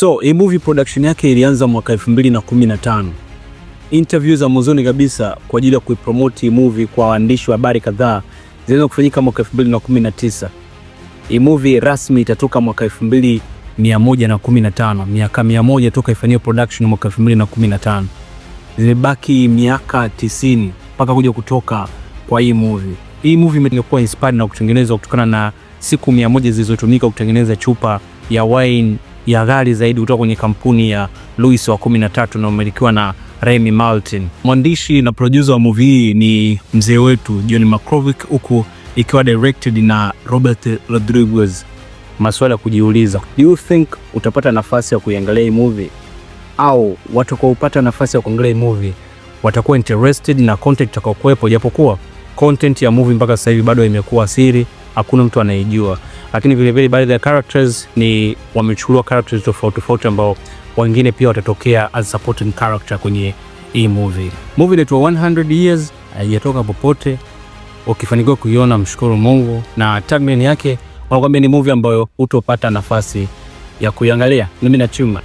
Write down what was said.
So hii movie production yake ilianza mwaka 2015. Interview za mwanzoni kabisa kwa ajili ya kuipromote hii movie kwa waandishi wa habari kadhaa zilianza kufanyika mwaka 2019. Hii movie rasmi itatoka mwaka 2115, miaka 100 toka ifanyiwe production mwaka 2015. Zimebaki miaka 90 mpaka kuja kutoka kwa hii movie. Hii movie imekuwa inspired na kutengenezwa kutokana na siku 100 zilizotumika kutengeneza chupa ya wine ya ghali zaidi kutoka kwenye kampuni ya Louis wa 13 na umilikiwa na Remy Martin. Mwandishi na producer wa movie hii ni mzee wetu John Malkovich, huku ikiwa directed na Robert Rodriguez. Maswali ya kujiuliza, do you think utapata nafasi ya kuiangalia hii movie au watakaopata nafasi ya kuangalia hii movie watakuwa interested na content itakayokuwepo? Japokuwa content ya movie mpaka sasa hivi bado imekuwa siri, hakuna mtu anaijua, lakini vile vile baadhi ya characters ni wamechukuliwa characters tofauti tofauti ambao wengine pia watatokea as supporting character kwenye hii movie. Movie inaitwa 100 Years, haijatoka popote. Ukifanikiwa kuiona mshukuru Mungu, na tagline yake wanakuambia ni movie ambayo hutopata nafasi ya kuiangalia. Mimi na chuma.